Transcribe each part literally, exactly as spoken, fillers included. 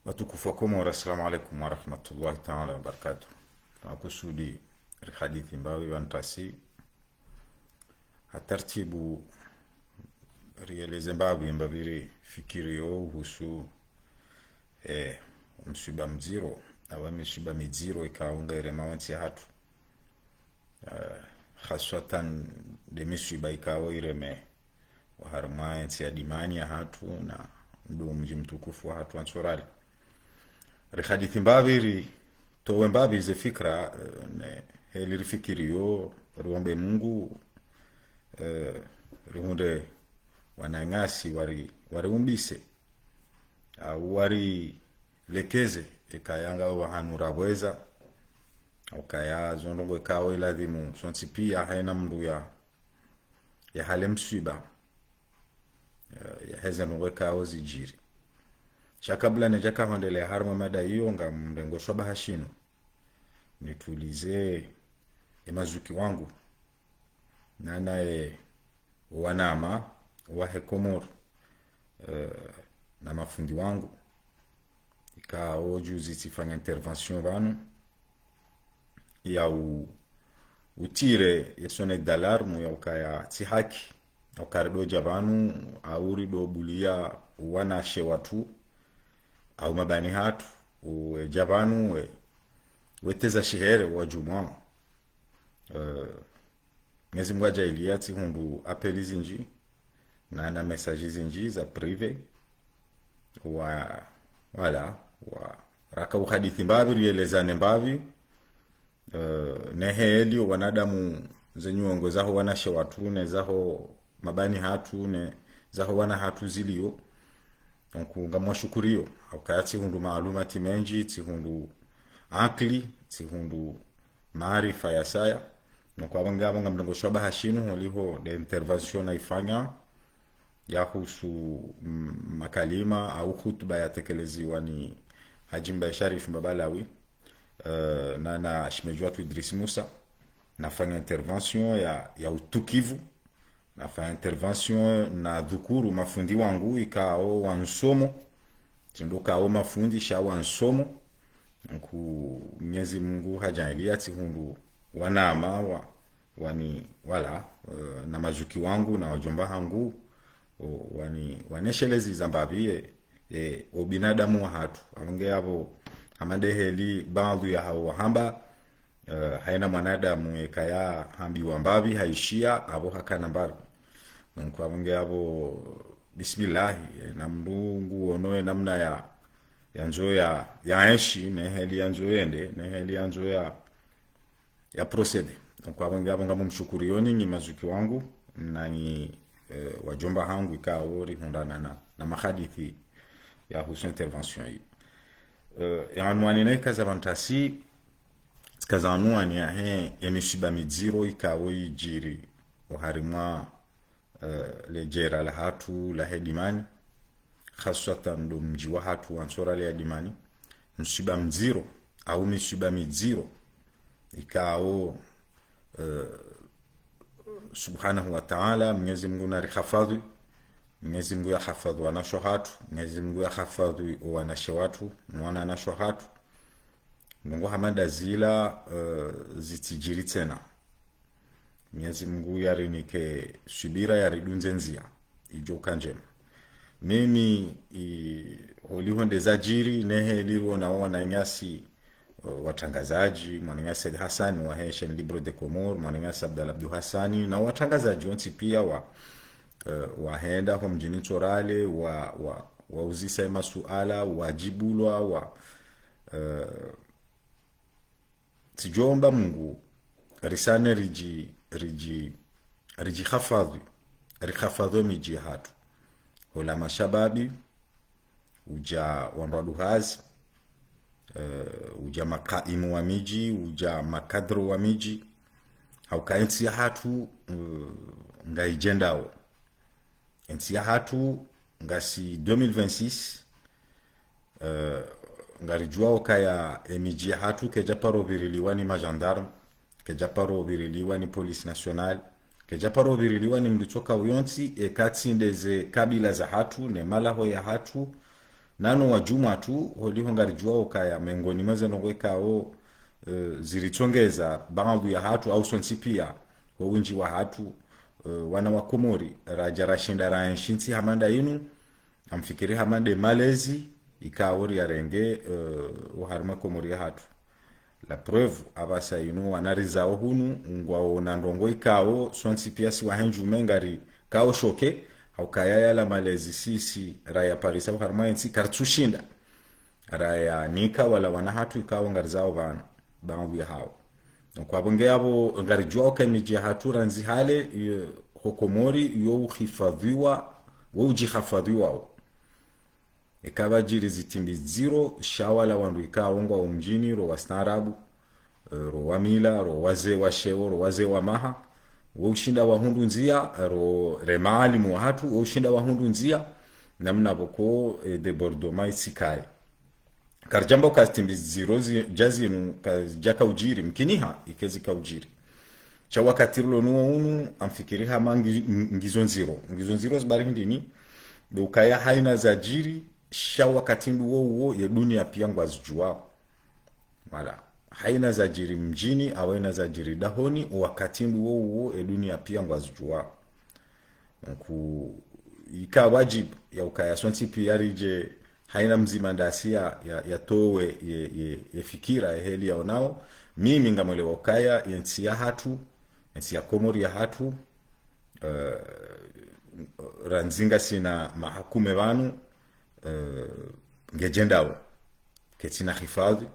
Watukufu wa Komori, assalamu alaikum warahmatullahi taala wabarakatuh. Twakusudi rihadisi mbapvi pvanu ntasi, ha tartibu rieleze mbapvi, mbapvi rifikiriyo uhusu, eh, mswiba mdziro, awu miswiba midziro ikao ngayiremao entsi yahatru. Eh, haswatan nde miswiba ikao ireme oharumwa entsi ya dimani yahatru na ndo mdji mtukufu wahatru wa Ntsorali. Rihadisi mbapvi, ritowe mbapvi ze fikira, eh, ne heli rifikiriyo, riombe Mungu, eh, rihundre wananyasi wari, wariumbise, awu warilekeze, ekaya ngawo pvahanu rapvweza, ukaya zo ndrongoo ikao ilazimu sontsi pia haina mndru ya, yahale mswiba, eh, yaheze ndrongoo ikao zidjiri. Sha kabla nidjaka hwendelea harumwa mada iyo, ngamrengo shwabaha shinu nitulize emazuki wangu, nanaye wanama wahe Komori, eh, na mafundi wangu, ikao juzi tsifanya intervention pvanu ya u, utire ye sonnerie d'alarme ya ukaya tsi haki, ukaya ridjo dja pvanu, awu ridjo bulia wanashe watru, awu mabani hatru, wedja pvanu, we, weteza shihere wadjumwa. Eh, Mwenyezi Mungu hadjaaliya tsihundru appel zindji, na, na message zindji za privé. Wa, voilà, wa, raka uhadisi mbapvi, rielezane mbapvi, eh, ne heli wanadamu ze nyongo zaho wanashe watru, ne zaho mabani hatru, ne zaho wana hatru ziliyo. Donc, ngamwashukuriyo, ukaya tsihundru maalumati mendji, tsihundru akili, tsihundru maarifa ya saya. Donc, apvo nge apvo ngamrengo shwabaha shinu, holiho nde intervention naifanya, yahusu, mm, makalima au hutuba yatekeleziwa ni Hadji Mbaye Sharif Mbabalawi, eh, na, na shemedji watru Idris Musa, nafanya intervention ya, ya utukivu, nafanya intervention nadhukuru mafundi wangu ikao wansomo, tsi ndo kao mafundi sha wansomo. Nku Mwenyezi Mungu hadjaaliya tsihundru wanama wa, wani, wala, eh, na mazuki wangu, na wadjomba hangu, o, wani, waneshelezi za mbapvi ye, ye, o binadamu wahatru. Apvo nge apvo, hama nde heli, baadhwi yahao wahamba, eh, haina mwanadamu ekaya hambiwa mbapvi, haishiya, apvo hakana mbapvi. Donc, apvo nge apvo, bismillahi, eh, na mndru nguono ye namna ya, yandzo ya, ya enshi, ne heli yandzo yende, ne heli yandzo ya, ya procéder. Donc, apvo nge apvo ngamumshukuriyoni nyi mazuki wangu, na nyi, eh, wadjomba hangu ikao rihundrana na, na mahadisi yahusu intervention yi. Eh, ye anwani naikaza pvanu ntasi, tsikaza anwani yahe, emiswiba midziro ikao idjiri oharimwa, eh, ledjera lahatru lahe dimani, haswatan ndo mdji wahatru wa Ntsorali ya dimani, mswiba mdziro, au miswiba midziro, ikao, eh, Subhanahu wa Ta'ala, Mwenyezi Mungu narihafadhwi, Mwenyezi Mungu yahafadhwi wanashe hatru, Mwenyezi Mungu yahafadhwi owanashe watru, no wananyashe hatru, ndrongoo hama nda zila, eh, zitsidjiri tsena. Mwenyezi Mungu yarinike subira, yaridunze ndzia idjo uka ndjema. Mimi, i, holiho nde zadjiri, ne heli riona wananyasi, eh, watrangazadji, mwananyasi Said Hassan wahe Chaîne Libre des Comores, mwananyasi Abdallah Abdou Hassani, na watrangazadji wontsi pia wa, eh, wahenda ho mdjini Ntsorali, wa, wa, wauzisa emasuala, wadjibulwa, wa, eh, tsidjomba Mungu, risane ridji, ridji, ridjihafadhwi, rihafadhwi emidji yahatru. Hula mashababi, udja wandru wa duhazi, eh, udja makaimu wa midji, udja makadro wa midji. Hauka entsi yahatru, eh, ngaidjendao. Entsi yahatru ngasi deux mille vingt-six, eh, ngaridjuao ukaya emidji yahatru kaidja paro pviriliwa ni magendarme, kaidja paro pviriliwa ni police nationale, kaidja paro pviriliwa ni mndru tsoka uyontsi, eka tsi nde ze kabila zahatru, ne malaho yahatru, Nano wadjumwa tu, holiho ngaridjuwao ukaya mengoni mwa ze ndrongoo ikao, eh, ziritsongeza, baadhwi yahatru, au sontsi pia, ho windji wahatru, eh, wana wa Komori, radja rashinda raenshi ntsi hama nda inu, ngamfikiri hama nde malezi, ikao riyarenge, eh, oharumwa Komori yahatru. La preuve, apvasa inu wana rizao hunu, ngwaona ndrongoo ikao, sontsi pia si wahe ndjume ngarikao choqué, ha ukaya yala malezi sisi rayaparisa oharumwa entsi, karitsushinda rayanika wala wana hatru ikao ngarizao pvanu, baadhwi yahao. Donc, apvo nge apvo ngaridjuwao ukaya emidji yahatru randzi hale, ye, ho Komori, yo uhifadhwiwa, wo udjihafadhwiwao. Eka pvadjiri zitimbi ndziro, sha wala wandru ikao ngwao mdjini, ro wastaarabu, eh, ro wa mila, ro wazee wa sheo, ro wazee wa maha, wo ushinda wahundru ndzia, ro, re maalimu wahatru, wo ushinda wahundru ndzia, namna pvoko, eh, débordement itsikaye. Karidjamba uka zitimbi ndziro zi-, dja zinu, ka, djaka udjiri, mkiniha, ike zika udjiri. Sha wakati rilo nuwo unu, ngamfikiri hama ngi-, ngizo ndziro. Ngizo ndziro zibari hindri ni, ndo ukaya haina zadjiri, sha wakati ndo uwo uwo, ye dunia pia ngwazidjuwao. Voilà. Haina zadjiri mdjini, au haina zadjiri dahoni, wakati ndo uwo uwo, ye dunia pia ngwazidjuwao. Donc, ika wadjibu ya ukaya sontsi pia ridje haina mdzima ndasi ya, ya, yatowe ye, ye, ye fikira, ye heli yaonao. Mimi ngamwelewa ukaya, ye ntsi yahatru, ye ntsi ya Komori yahatru, eh, randzi ngasina mahakume pvanu, eh, ngedjendao. Ketsina hifadhwi,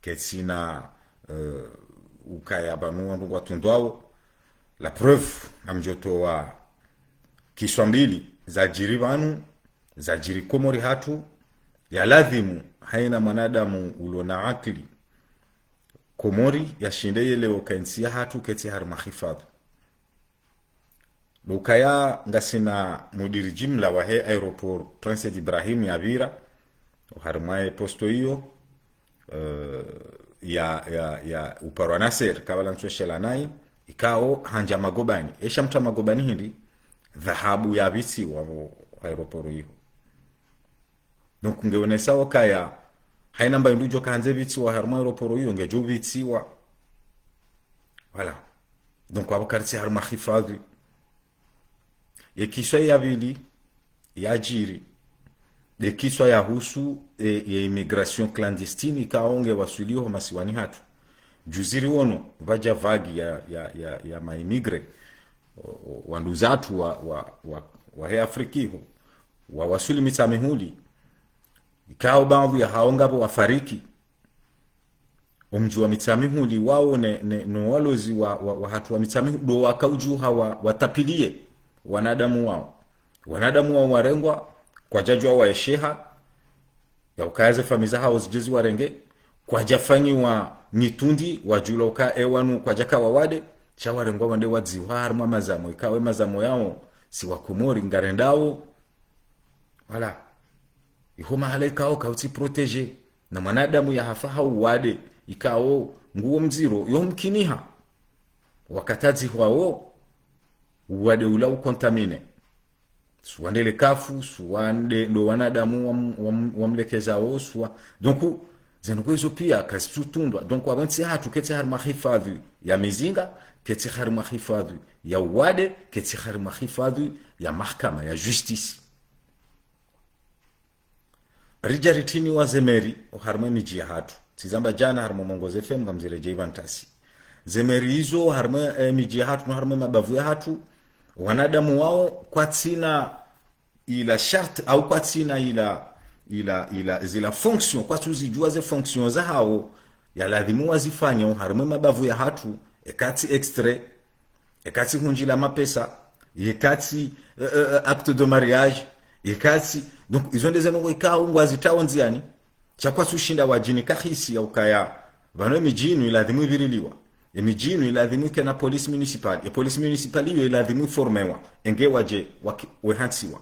ketsina, eh, ukaya pvanu wandru ngwatundwao. La preuve, ngamdjotowa kiswa mbili, zadjiri pvanu, zadjiri Komori hatru, ya ladhimu, haina mwanadamu ulo na akili Komori, yashinde yelewe uka entsi yahatru, ketsi harumwa hifadhwi. Ndo ukaya ngasina mudiri jimla wahe aéroport Prince Said Ibrahim yapvira, oharumwa ye posto iyo, eh, ya, ya, ya uparwa Nasser, kabla ntsu shela nayi, ikao handja magobani. Esha mtra magobani hindri, dhahabu yapvitsiwa pvo aéroport iyo. Donc, ngeonesa ukaya, haina mba indru djo kahandze pvitsiwa harumwa aéroport iyo, ngedjo pvitsiwa. Voilà. Donc, apvo karitsi harumwa hifadhwi. Ye kiswa ya pvili, yadjiri. Nde kiswa yahusu, e, ye immigration clandestine, ikao ngewaswiliyo ho masiwani hatru. Juzi riwono, pvadja vague ya, ya, ya, ya ma immigrés, o, o, wanduzatru wa, wa, wa, wahe Afriki ho, wawaswili Mitsamihuli, ikao baadhwi yahao ngapvo wafariki. Omdji wa Mitsamihuli wao ne, ne, no walozi wa, wa, wahatru wa Mitsamihuli, ndo wakaudjuha wa, watapiliye wanadamu wao. Wanadamu wao warengwa, kwadjadjuwa waesheha, ya ukaya ze famiyi zahao zidje ziwarenge, kwadjafanyiwa mitrundi, wadjulwa uka ewanu kwadjaka wawade, sha warengwa wande wadzihwa harumwa mazamo, ikao emazamo yao, si wa Komori, ngarendao. Voilà. Iho mahala ikao kautsi protégé. Na mwanadamu yahafa ha uwade, ikao nguwo mdziro, yo mkiniha. Wakati adzihwao, uwade ula ucontaminé. Suwa nde le kafu, suwa nde ndo wanadamu wam-, wam-, wamlekezao, suwa. Donc, zenu kwezo pia kazitsutundwa. Donc, apvo entsi yahatru ketsi harumwa hifadhwi ya mizinga, ketsi harumwa hifadhwi ya uwade, ketsi harumwa hifadhwi ya mahakama, ya justice. Ridja ritriniwa ze mairie, oharumwa emidji yahatru. Tsizamba djana harumwa Mongozi F M, ngamziredjeyi pvanu ntasi. Ze mairie izo, harumwa, eh, emidji yahatru, no harumwa emabavu yahatru, wanadamu wao, kwatsina ila sharti, au kwatsina ila, ila, ila, zila fonction, kwatsu zidjuwa ze fonction zahao, ya ladhimu wazifanye, oharumwa emabavu yahatru, ekatsi extrait, ekatsi hundjila mapesa, yekatsi, eh, eh, eh, acte de mariage, yekatsi. Donc, izo nde zendrongoo ikao ngwazitrao ndziani, sha kwatsu shinda wadjini kahisi ya ukaya, pvanu emidji inu iladhimu ipviriliwa. Emidji inu iladhimu ikena police municipale. E police municipale iyo iladhimu iformewa. Enge wadje waki-, wehantsiwa.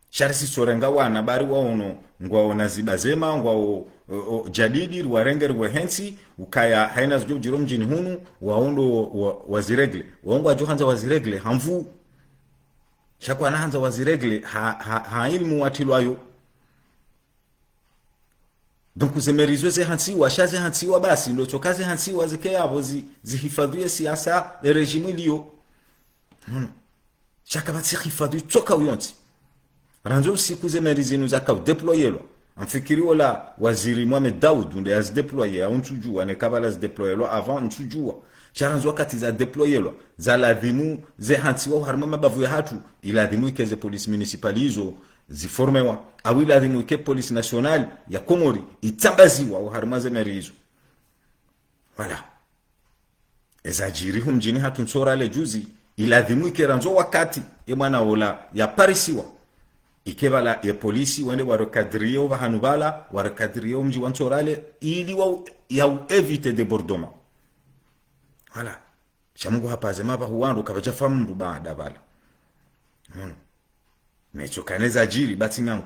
Sha risitsorenga wana bari waono, ngwaona ziba zema, ngwao, o, o, jadidi, riwarenge riwehentsi, ukaya haina zidjo djiri omdjini hunu, wao ndo wa, wa, waziréglé. Wao ngwadjo handza waziréglé, ha nvuu. Sha kwana handza waziréglé, ha, ha, ha ilmu watrilwayo. Donc, ze mairie zo zehantsiwa, sha zehantsiwa basi, ndo tsoka zehantsiwa zeke yapvo zi, zihifadhwi ye siasa, ye régime iliyo. Hmm. Sha kapvatsi hifadhwi tsoka uyontsi. Randzi usiku ze mairie zinu zaka udéployelwa. Ngamfikiri wola waziri Mohamed Daoud, nde yazidéploye, au ntsudjuwa, neka pvala zidéployelwa avant, ntsudjuwa. Sha randzi wakati zadéployelwa, zaladhimu zehantsiwa oharumwa mabavu yahatru, iladhimu ike ze police municipale izo ziformewa. Au iladhimu ike police nationale ya Komori itsambaziwa oharumwa ze mairie izo. Voilà. Ezadjiri hu mdjini hatru Ntsorale juzi, iladhimu ike randzi wakati, ye mwana wola yaparisiwa. Ike pvala ye police wende warecadrer opvahanu pvala, warecadrer omdji wa Ntsorale, ili wa, ya u éviter débordement. Voilà. Sha Mungu hapvaze mapvahu wandru kapvadjafa mndru baada pvala. Hmm. Metso kane zadjiri, batsi nyangu.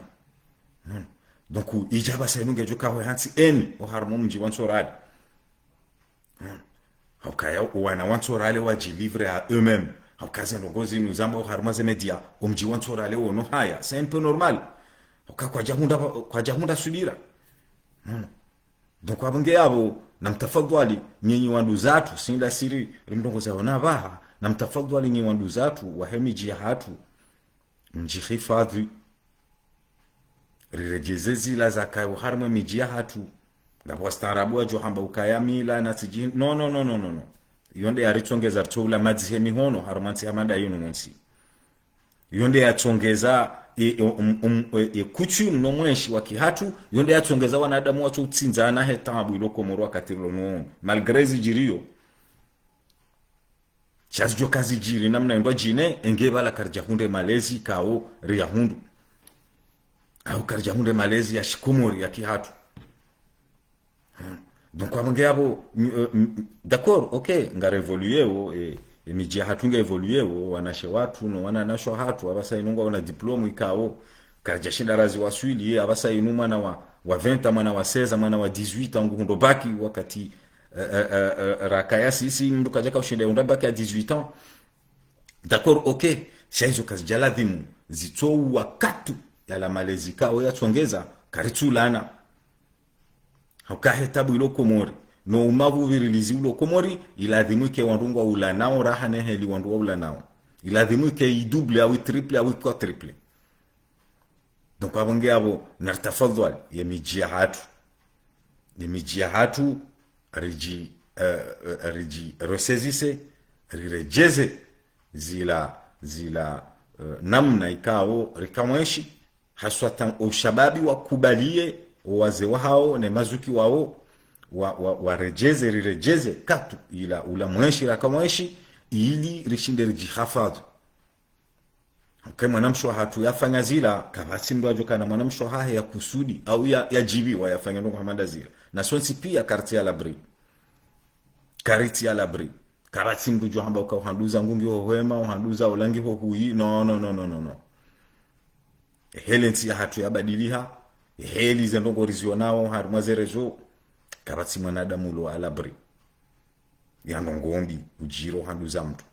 Hmm. Donc, idja pvasa inu ngedjo kawe hantsi eni, oharumwa omdji wa Ntsorale. Hmm. Haukaya owana wa Ntsorale wadjilivrer à eux-mêmes. Hauka ze ndrongo zinu zamba oharumwa ze média, omdji wa Ntsorale wono haya. C'est un peu normal. Hauka kwadjahundra, kwadjahundra subira. Hmm. Donc, apvo nge yapvo, namtafadhwali, nyinyi wanduzatru, sinda siri, rimrongoza wona pvaha, namtafadhwali nyinyi wanduzatru, wahe midji yahatru, mdjihifadhwi. Riredjeze zila zakaya oharumwa emidji yahatru. Ngapvo wastaarabu wadjo hamba ukaya mila na tsidji, non, non, non, non, non, non. Iyo nde yaritsongeza ritsoula madzi he mihono, harumwa ntsi hamada yinu montsi. Iyo nde yatsongeza e, e, um, um, e, e, coutume no mwenshi wa kihatru, iyo nde yatsongeza wanadamu watso utsindzana he taabu ilo Komoro wakati rilo no. Malgré zidjiriyo. Sha zidjo kazidjiri namna indwa djine, enge pvala karidjahundre malezi kao riyahundru. Au karidjahundre malezi ya shikomori ya kihatru. Hmm. Donc, apvo nge yapvo, m-, euh, m-, d'accord, ok, ngari évoluéo, e, emidji yahatru nge évoluéo, wanashe watru, no wananyashe wahatru, apvasa inu ngwaona diplôme ikao, karidjashinda razi waswili, apvasa inu mwana wa, wa vingt ans, mwana wa seize ans, mwana wa dix-huit ans, nguhundro bac wakati, eh, eh, eh, eh, rakaya sisi, mndru kadjaka ushinda yahundra bac à dix-huit ans. D'accord, ok, sha izo kazidjaladhimu, zitsowa katu, yala malezi kao yatsongeza, karitsulana. Hauka he taabu ilo Komori, no umapvupvirilizi ulo Komori, iladhimu ike wandru ngwaulanao, raha ne heli wandru waulanao. Iladhimu ike idouble, au itriple, au iquadruple. Donc, apvo nge yapvo, naritafadhwali, yemidji yahatru. Yemidji yahatru, ridji, eh, eh, ridji ressaisisse, riredjeze zila, zila, eh, namna ikao rika mwenshi, haswatan oshababi wakubaliye, owazee wahao, ne mazuki wao, wa, wa, waredjeze, riredjeze, katu, ila ula mwenshi, raka mwenshi, ili rishinde ridjihafadhwi. Ke mwanamshe wahatru yafanya zila, kapvatsi mndru adjo kana mwanamshe wahahe ya kusudi, au ya, yadjibiwa yafanya ndrongo hamada zila. Na sontsi pia karitsi à l'abri. Karitsi à l'abri. Kapvatsi mndru djo hamba uka uhanduza ngungi ho hwema, uhanduza olangi ho huyi. Non, non, non, non, non, non. Heli ntsi yahatru yabadiliha. Heli ze ndrongo rizionao, harumwa ze réseaux. Kapvatsi mwanadamu ulo à l'abri ya ndrongo mbi, udjiro uhanduza mndru.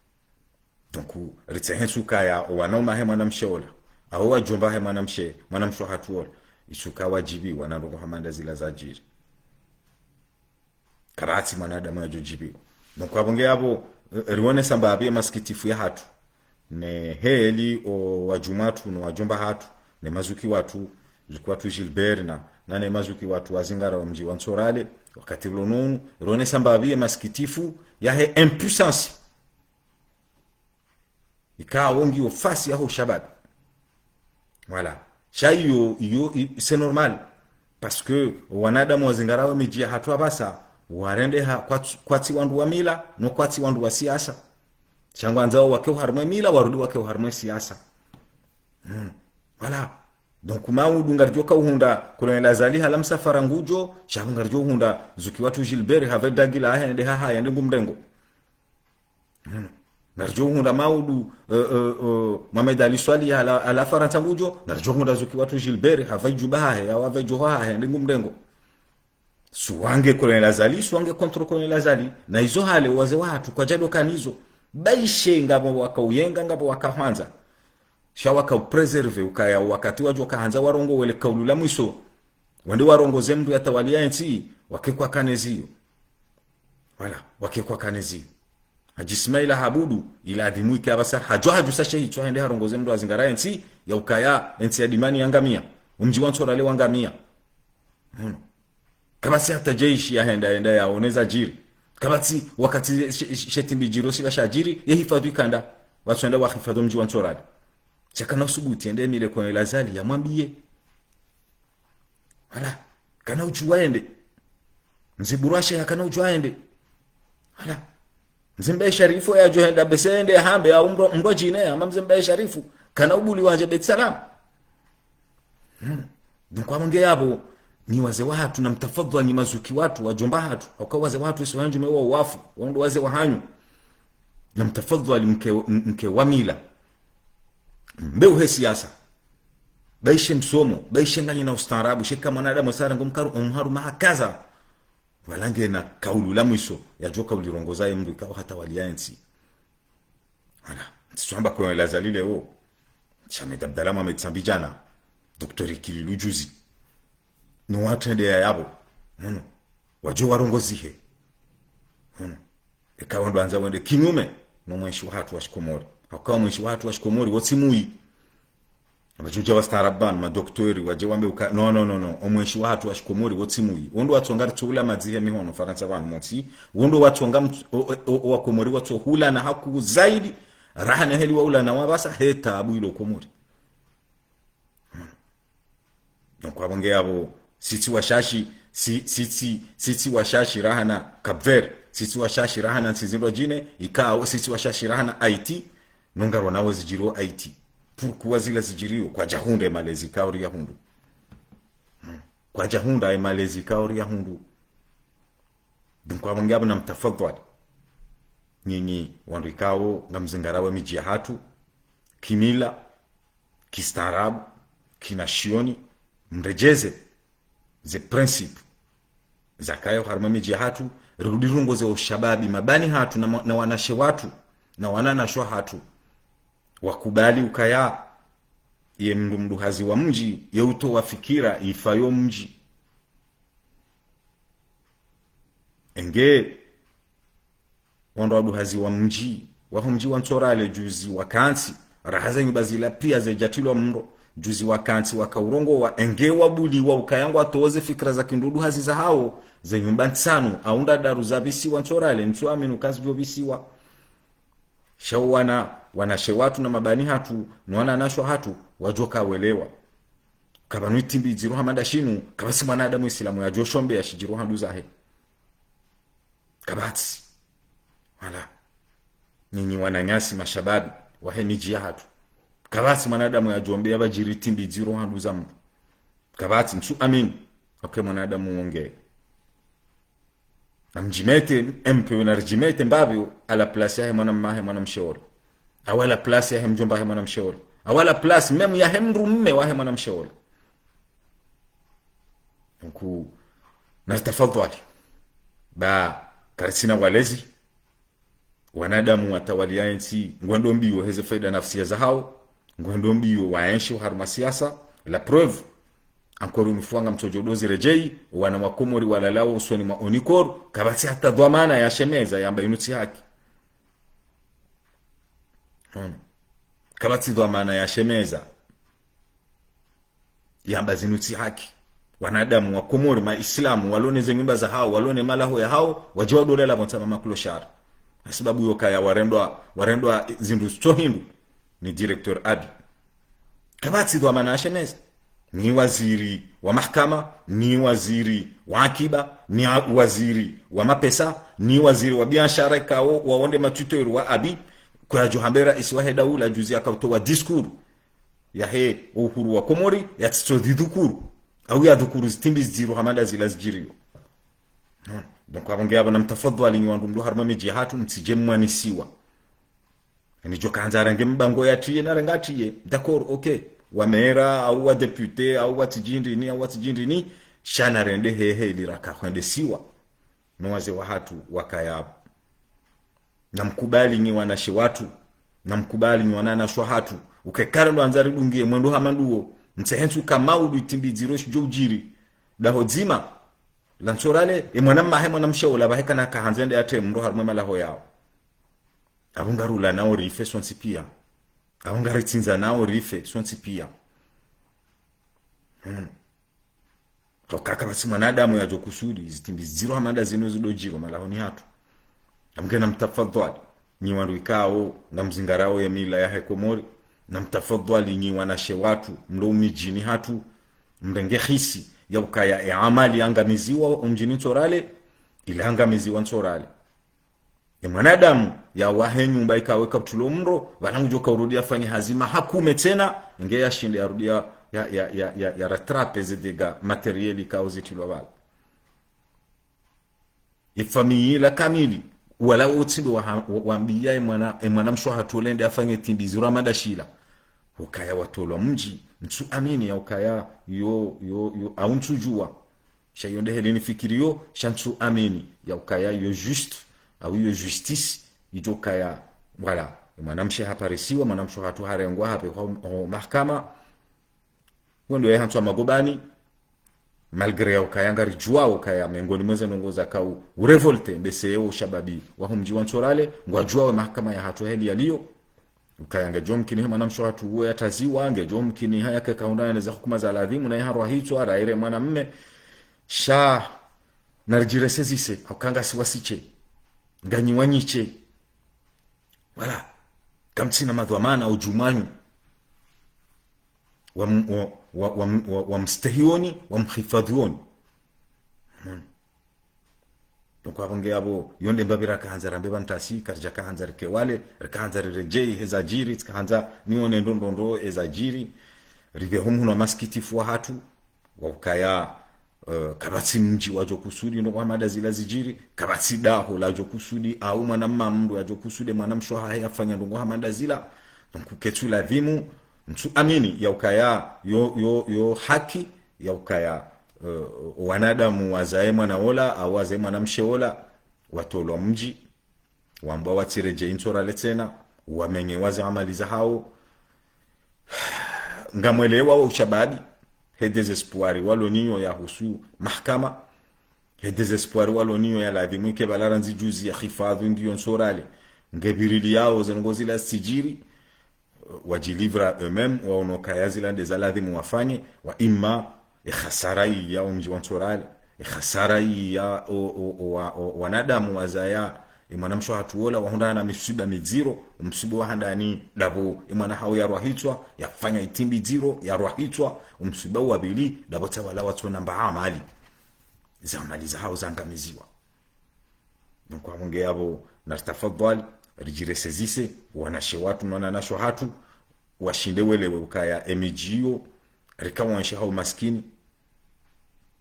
Donc, ritsehe ntsu kaya, owanaume wahe mwanamshe ola, au wadjomba wahe mwanamshe, mwanamshe wahatru ola, itsuka wadjibiwa na ndrongo hamada zila zadjiri. Kapvatsi mwanadamu yadjo djibiwa. Donc, apvo nge yapvo, eh, rionesa mbapvi yemasikitifu yahatru. Ne heli owadjumwa hatru, no wadjomba hatru, ne mazuki watru, zuki watru Gilbert na, na ne mazuki watru wazingara wa mdji wa Ntsorale, wakati ulo nunu, rionesa mbapvi yemasikitifu yahe impuissance. Ikao ngiyo fasi yaho shababi. Voilà. Sha iyo, iyo, i-, c'est normal. Parce que wanadamu wazingarao emidji yahatru apvasa, warendeha kwats-, kwatsi wandru wa mila, no kwatsi wandru wa siasa. Sha ngwandzao wake oharumwa emila, warudi wake oharumwa esiasa. Hmm. Voilà. Donc, maudu ngaridjo ka uhundra, Colonel Azali hala msafara ngudjo, sha ngaridjo uhundra, zuki watru Gilbert, have dagila, ahe, nde haha, yende ngumrengo. Hmm. Ngaridjo uhundra maudu, eh, eh, eh, Mohamed Ali Soilihi hala, hala Farantsa ngudjo, ngaridjo uhundra zuki watru Gilbert, hapva idjuba hahe, au hapva idjoho hahe, ndi ngumrengo. Suwange Colonel Azali, suwange contre Colonel Azali, na izo hale wazee wahatru kwadjadokana izo. Baishe ngapvo wakauyenga, ngapvo wakahwandza. Sha wakaupréserver, ukaya wakati wadjo kahandza warongowe le kaulu la mwiso. Wende warongoze mndru yatawaliya entsi, wake kwakana eziyo. Wala, wake kwakana eziyo. Hadji Ismaila Habudu, ila adhimu ike apvasa, hadjo hadjusa shehitswa hende harongoze mndru hazingara entsi, ya ukaya, entsi ya Dimani yangamia. Omdji wa Ntsorale wangamia. Mwono. Kapvatsi hata jeshi yahenda, yenda yaone zadjiri. Kapvatsi wakati she, she, she timbi djiro shila shadjiri, ye hifadhu ikanda. Watsu wenda wahifadhu omdji wa Ntsorale. Sha kana usubuti, yende emile kwa Elazali, yamwambiye. Wala, kana udjuwa yende. Mze Burwashe ya kana udjuwa yende. Wala. Mze Mbaye Sharifu yadjo henda bese yende hambe ya mndru, mndru djine ya, ama Mze Mbaye Sharifu. Kana ubuli wadje Beit Salam. Hmm. Donc, wamwonge yapvo, nyi wazee wahatru na mtafadhwali nyi mazuki wahatru, wadjomba wahatru. Hauka wazee wahatru isi wandjume wao wafu, wao ndo wazee wahanyu. Na mtafadhwali mke, mke wa mila. Mbe uhe siasa. Baishe msomo, baishe nganyi na ustaarabu, sheka mwanadamu sara ngomkaru, omharu mahakaza. Wala ngena kaulu la mwiso, yadjo kaulirongoza ye mndru ikao hatawaliya entsi. Wala, ntsiswamba kwa Elazali leo. Sha Ahmed Abdallah Mohamed Sambi djana. Docteur Ikililou juzi. No watru wende ya yapvo. Mwono. Wadjo warongozihe. Mwono. Eka wandru wandza wende kinyume, no mwenshi wahatru wa shikomori. Hauka omwenshi wahatru wa shikomori, wotsi mwi. Wadjo udja wastaarabu pvanu, madoktori, wadje wambe uka, no, no, no, no. Omwenshi wahatru wa shikomori, wotsi mwi. Wo ndo watsonga ritsohula madzihe mihono, Farantsa pvanu motsi. Wo ndo watsonga mt-, o, o, o, o wakomori watsohulana haku zaidi, raha na heli wahulana wapvasa, he taabu ilo Komori. Donc, wapvo nge yapvo, sitsi washashi, si, sitsi, sitsi washashi raha na Cap Vert, sitsi washashi raha na ntsi zindru djine, ikao, sitsi washashi raha na Haïti, no ngarionao zidjiriyo Haïti. Pourquoi zila zidjiriyo, kwadjahundra emalezi ikao riyahundru. Hmm. Kwadjahundra emalezi ikao riyahundru. Donc, wapvo nge yapvo na mtafadhwali. Nyinyi, wandru ikao, ngamzingarawo emidji yahatru, kimila, kistaarabu, kinashioni, mredjeze ze principe zakaya oharumwa emidji yahatru, rirudi rirongoze oshababi, mabani hatru na ma-, na wanashe watru, na wananashe wahatru, wakubali ukaya ye mndru mduhazi wa mdji, ye utowa fikira ifa yo mdji. Enge, wandru waduhazi wa mdji, waho mdji wa Ntsorale juzi wakantsi, raha ze nyumba zila pia zedjatrilwa mndro, juzi wakantsi wakaurongowa, enge wabuliwa ukaya ngwatoze fikira za kindru duhazi zahawo, ze nyumba ntsanu, au ndraru zapvisiwa Ntsorale, ntsu amini ukazidjopvisiwa. Sha wana, wanashe watru na mabani hatru, no wananashe wahatru, wadjoka welewa. Kapvanu itimbi dziro hama nda shinu, kapvatsi mwanadamu Isilamu yadjoshombe ya shidjiro handru zahe. Kapvatsi. Wala. Nyinyi wananyasi mashababi, wahe midji yahatru. Kapvatsi mwanadamu yadjombe ya pvadjiri itimbi dziro handru za mndru. Kapvatsi, ntsu amini. Okay, mwanadamu wonge. Namdjimete, M P O naridjimete mbapvi, à la place yahe mwana mmahe mwanamshe ole. Au à la place yahe mdjomba wahe mwanamshe ole. Au à la place même yahe mdru mme wahe mwanamshe ole. Donc, na tafadhwali. Ba, karitsina walezi. Wanadamu watawaliya entsi, ngwendo mbiyo heze faida nafsiya zahawo, ngwendo mbiyo waenshi oharumwa siasa. La preuve, encore une fois, ngamtsodjo dozi redjeyi, wana wa Komori walalao usoni mwa Onicor, kapvatsi hata dhwamana ya shemeza, yamba inu tsi haki. Hmm. Kapvatsi dhwamana ya shemeza. Yamba zinu tsi haki. Wanadamu wa Komori, ma Isilamu, walo ne ze nyumba zahawo, walo ne malaho yahawo, wadje wadolela pvontsa ma clochard. Hasibabu yo kaya warendwa, warendwa zindru zitso hindru ni directeur Abi. Kapvatsi dhwamana ya shemeza. Ni waziri wa mahakama, ni waziri wa akiba, ni a-, waziri wa mapesa, ni waziri wa biashara ikao, wao nde ma tuteurs wa Abi, kwadjo hambera isi wahe daula juzi yakautowa discours yahe uhuru wa Komori, yatsitso zidhukuru. Au yadhukuru zitimbi ziro hama nda zila zidjiriyo. Hmm. Donc, apvo nge apvo na mtafadhwali nyi wandru mlo harumwa midji yahatru, mtsidje mwanisiwa. Nidjo kandza renge mbango yatriye na renga triye. D'accord, ok. Wa mera, au wa député, au wa tsidjindrini, au wa tsidjindrini. Sha na rende hehe ili raka hwendesiwa. No wazee wahatru wakaya apvo. Namkubali nyi wanashe watru, namkubali nyi wananashe wahatru. Uke kara ndo andza ridungiye mwendo hama nduwo, mtsehe ntsu ka maudu itimbi dziro shidjo udjiri. Daho dzima la Ntsorale, e mwana mmahe mwanamshe ola pvahe kana kahandza ende yatre mndru harumwa e malaho yawo. Apvo ngarula nao rife sontsi pia. Apvo ngaritsindza nao rife sontsi pia. Hmm. Hauka kapvatsi mwanadamu yadjo kusudi zitimbi ziro hama nda zinu zidodjiro malahoni hatru. Amke namtafadhwali, nyi wandru ikao namzingarao ye mila yahe Komori, namtafadhwali nyi wanashe watru mlo midjini hatru, mrenge hisi ya ukaya e amali yangamiziwa omdjini Ntsorale, ile yangamiziwa Ntsorale. E mwanadamu yawahe nyumba ikao eka pvatsulo mndro, pvanu ngudjo kaurudi yafanye hazi maha kume tsena, nge yashinde yarudi ya, ya, ya, ya, ya, ya rattraper ze dégâts matériels ikao zitrilwa pvala. E famille la kamili, wala wontsi ndo waha-, wa-, wambiya e mwana, e mwanamshe hatru lende afanye timbi ziro hama nda shila. Ukaya watolwa mdji, ntsu amini ya ukaya yo, yo, yo, au ntsudjuwa. Sha yo nde heli nifikiriyo, sha ntsu amini ya ukaya yo juste, au yo justice, idjo kaya, voilà. E mwanamshe haparisiwa, mwanamshe hatru harengwa hapvehwa ho, ho mahakama. Wendo ye hantswa magobani, malgré ya ukaya ngaridjuwao ukaya mengoni mwa ze ndrongoo zakao urévolter mbese yeo ushababi waho mdji wa Ntsorale, ngwadjuwao e mahakama yahatru heli yaliyo. Ukaya ngedjo mkini he mwanamshe hatru uwo yataziwa, ngedjo mkini ha yake kahundra ne ze hukuma za ladhimu, naye harwahitswa, raire mwanamme. Sha, naridjiresezise, hauka ngasi washe. Nganyi wanyishi. Voilà. Kamtsina madhwamana odju mwanyu. Wam-, wa, wa, wam-, wa, wamstehioni, wamhifadhioni. Hmm. Donc, apvo nge apvo, yo nde mbapvi rakahandza rambe pvanu ntasi, karidja kahandza rike wale, rikahandza riredjeyi he zadjiri, tsikahandza nione ndo ndo ndo e zadjiri, ripve ho mhono wa masikitifu wahatru, wa ukaya, eh, kapvatsi mdji wadjo kusudi ndrongoo hama nda zila zidjiri, kapvatsi daho ladjo kusudi, au mwana mma mndru yadjo kusudi, mwanamshe hahe yafanya ndrongoo hama nda zila. Donc, ketsu ladhimu, ntsu amini, ya ukaya, yo, yo, yo haki, ya ukaya, eh, wanadamu wazaye mwana ola, au wazaye mwanamshe ola, watolwa mdji, wambwa watsiredjeyi Ntsorale tsena, wamenyewa ze amali zahao. Ngamwelewa wo ushababi, he désespoir walo nayo yahusu mahakama, he désespoir walo nayo ya ladhimu ike pvala randzi juzi ya hifadhwi ngiyo Ntsorale, nge pviriliyao ze ndrongoo zila zitsidjiri, wadjilivra eux-mêmes, waono ukaya zila nde za ladhimu wafanye, wa imma, e hasara iya omdji wa Ntsorale, e hasara iya o, o, o, wa, o, wanadamu wazaya, e mwanamshe hatru ola, wahundrana na misiba midziro, omsiba wa handani, ndapvo, e mwana hawo yarwahitswa, yafanya itimbi dziro, yarwahitswa, omsiba wa pvili, ndapvo tsa wala watsona mba amali. Ze amali zahao zangamiziwa. Donc, apvo nge apvo, naritafadhwali, ridjiresezise, wanashe watru, no wananyashe hatru, washinde welewe ukaya e midji iyo, rika wanshi ha umasikini.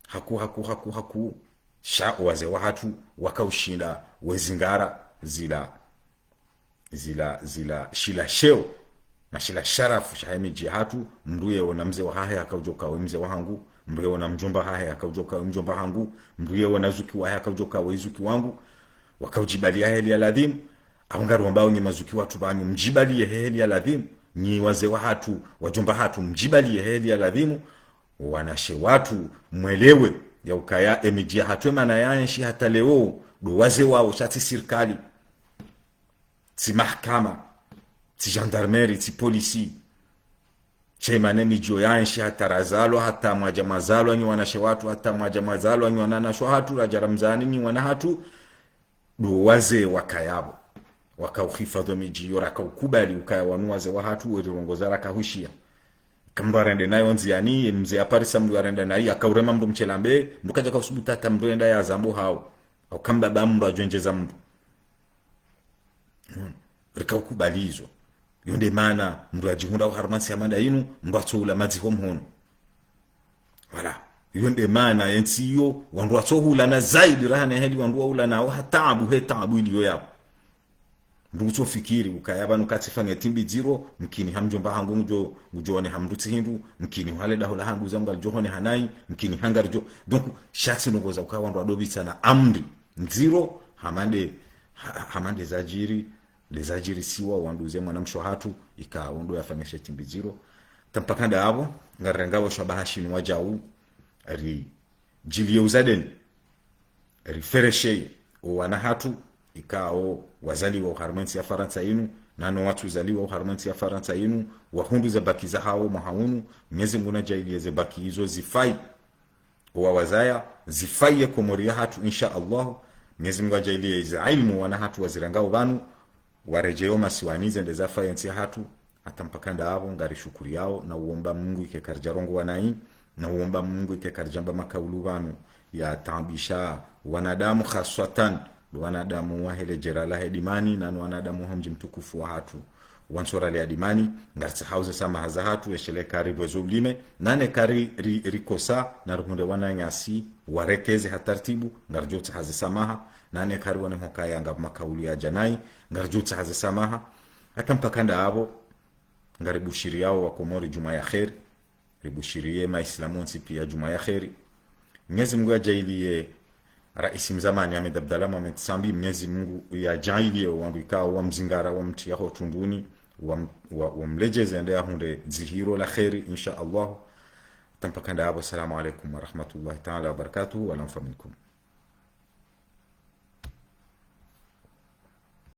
Haku, haku, haku, haku, sha wazee wahatru, wakaushinda, wezingara, zila, zila, zila, shila sheo, na shila sharafu shahe midji yahatru, mndru yeona mze wahahe hakaudjo kawe mze wahangu, mndru yeona mdjomba hahe hakaudjo kawe mdjomba hangu, mndru yeona zuki wahe hakaudjo kawe izuki wangu, wakaudjibaliya heli ya ladhimu. Apvo ngariwambao nyi mazuki watru pvanu, mdjibaliye heli ya ladhimu, nyi wazee wahatru, wadjomba hatru, mdjibaliye heli ya ladhimu, wanashe watru, mwelewe, ya ukaya, emidji yahatru emana yaenshi hata leo, ndo wazee wao, sha tsi sirikali. Tsi mahakama, tsi gendarmerie, tsi polisi. Sha emana emidji yo yaenshi hata razalwa, hata mwadja mwazalwa nyi wanashe watru, hata mwadja mwazalwa nyi wananyashe hatru, radja ramzani nyi wana hatru, ndo wazee wakaya pvo. Wakauhifadhwi emidji yo, rakaukubali ukaya wanu wazee wahatru, werirongoza rakahushiya. Ka mndru arende nayo ndziyani, emze aparisa mndru arenda nayi, akaurema mndru mshelambe, mndru kadja kausubutu hata mndru enda yazambo hawo. Au ka mbaba mndru adjwendjeza mndru. Hmm. Rikaukubali izo. Yo nde mana mndru yadjihundra oharumwa ntsi ya manda inu, mndru atsoula madzi ho mhono. Voilà. Yo nde mana yentsi iyo, wandru watsohulana zaidi raha ne heli wandru waulanao ha taabu, he taabu iliyo yapvo. Mndru kutsofikiri ukaya pvanu katsifanya timbi dziro, mkini ha mdjomba hangu ngudjo, ngudjo one ha mndru tsi hindru, mkini hale daho lahangu zangu ngalidjo hone ha nayi, mkini hanga ridjo. Donc, sha tsi ndrongoo za ukaya wandru wadopvitsana amri ndziro, hama nde, ha-, hama nde zadjiri, nde zadjirisiwa wandru ze mwanamshe hatru, ika wandru yafanya she timbi dziro. Tampaka nda apvo, ngarirengao shabaha shinu wadjau, ri ridjiliye uzadeni. Riferesheye owana hatru ikao wazaliwa oharumwa entsi ya Farantsa inu, nano watsu zaliwa oharumwa entsi ya Farantsa inu, wahundru ze bac zahawo mwaha unu. Mwenyezi Mungu nadjaaliye ze bac izo zifayi owawazaya, zifayi ye Komori yahatru, insha Allah. Mwenyezi Mungu adjaaliye ize ilmu wana hatru wazirangao pvanu, waredjeyo masiwani zende zafayi entsi yahatru. Hata mpaka ndapvo ngarishukuriyao, na uomba Mungu ike karidjarongowa nayi, na uomba Mungu ike karidjamba makaulu pvanu yataabisha wanadamu, khaswatan wanadamu wahe ledjera lahe Dimani, nano wanadamu waho mdji mtukufu wahatru wa Ntsora le ya Dimani. Ngaritsahao ze samaha zahatru, eshele kari pvwezo ulime, nane kari ri, rikosa, narihundre wananyasi warekeze ha tartibu, ngaridjo tsaha ze samaha. Nane kari wane hukaya ngapvo makaulu yadja nayi, ngaridjo tsaha ze samaha. Hata mpaka ndapvo, ngaribushiriyao wa Komori djumwa ya kheri, ribushiriye maislamu wontsi piya djumwa ya kheri. Mwenyezi Mungu yadjaaliye raisi mzamani Ahmed Abdallah Mohamed Sambi, Mwenyezi Mungu yadjaaliye wandru ikao wamzingara, wamtriya ho tunduni, wam-, wa-, wamledjeze yende yahundre dzihiro la kheri, insha Allah. Hata mpaka ndapvo, assalamu alaikum wa rahmatullahi taala wa barakatuhu, wa lanfa minkum.